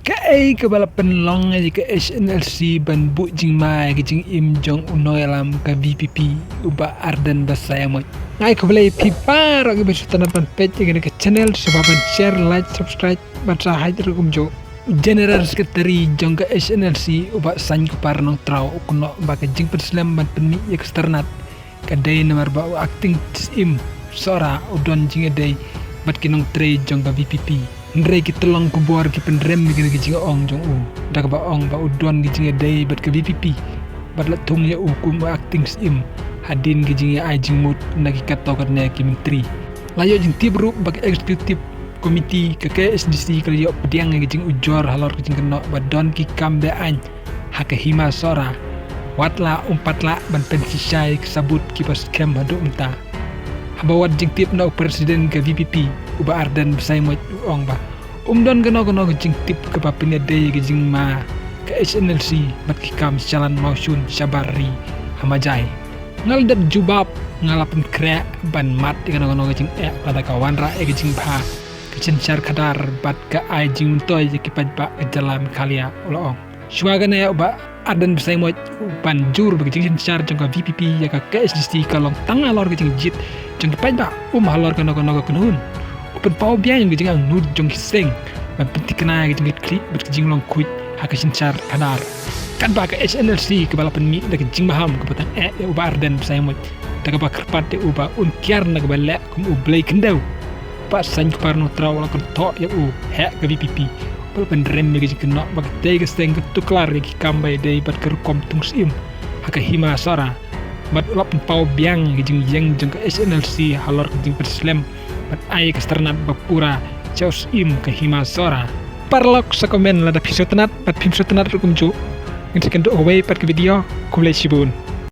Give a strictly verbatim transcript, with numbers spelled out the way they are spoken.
Kaei kaba la pynlong ïa ka H N L C ban buh jingma ïa ka jingim jong u nongïalam ka V P P, u Bah Ardent Basaiawmoit. Nga ai khublei ïa phi baroh kiba sngewtynnat ban peit ïa kane ka channel, sngewbha ban share, like, subscribe bad subscribe ruh kumjuh. U General Secretary jong ka H N L C, u Bah Saiñkupar Nongtraw, u kynnoh ba ka jingpynslem ban pynmih ïa ka Star Nat ka dei namar ba u Acting Syiem Sohra u don jingïadei bad ki nongtrei jong ka V P P. Hynrei ki tyllong khubor ki pynrem ïa kane ka jingong jong u da kaba ong ba u don ka jingïadei bad ka V P P bad la thung ïa u kum u Acting Syiem hadien ka jingïa-ai jingmut na ki katto katne ki myntri. La ïoh jingtip ruh ba ka Executive Committee ka K H A D C ka la ïoh pdiang ïa ka jingujor halor ka jingkynnoh ba don ki kam be-aiñ ha ka hima Sohra. Wat la um pat lah ban pynshisha ïa ki sabut kiba skhem haduh mynta. Haba wad jingtip na u President ka V P P, u Bah Ardent Basaiawmoit, u ong ba um don kano kano ka jingtip kaba pynïadei ïa ka jingma ka H N L C bad ki kam shalan mawshun shabar ri ha Majai. Nga la dep jubab, nga la pynkhreh ban mad ïa kano kano ka jingeh lada ka wanrah ïa ka jingbha, ka synshar khadar bad ka ai jingmyntoi ïa ki paidbah ka jylla Meghalaya, u la ong. Shuwa kane, u Bah Ardent Basaiawmoit u pan jur ba ka jingsynshar jong ka V P P ïa ka K H A D C ka long tang halor ka jingjied jong ki paidbah, um halor kano kano ka kynhun. U pynpaw biang ïa ka jingangnud jong ki seng ban pynthikna ïa ka jingkitkhlieh bad ka jinglong khuid ha ka synshar khadar. Katba ka H N L C kaba la pynmih da ka jingmaham kaba tang eh ïa u Bah Ardent Basaiawmoit da kaba kyrpad ïa u ba un kiar na kaba leh kum u blei khyndew. Bah Saiñkupar Nongtraw u la kynthoh ïa u heh ka V P P ba la pynrem ïa ka jingkynnoh ba katei ka seng ka tuklar ïa ki kam ba ïadei bad ka rukom thung syiem ha ka hima Sohra. Bad u la pynpaw biang ïa ka jingïeng jong ka H N L C halor ka jingpynslem bad ai ka Star Nat ba pura sha u syiem ka hima Sohra. Paralok, sa comment lada phi sngewtynnat bad phim sngewtynnat ruh kumjuh. Ngin sa ïakynduh ha kawei pat ka video. Khublei shibun.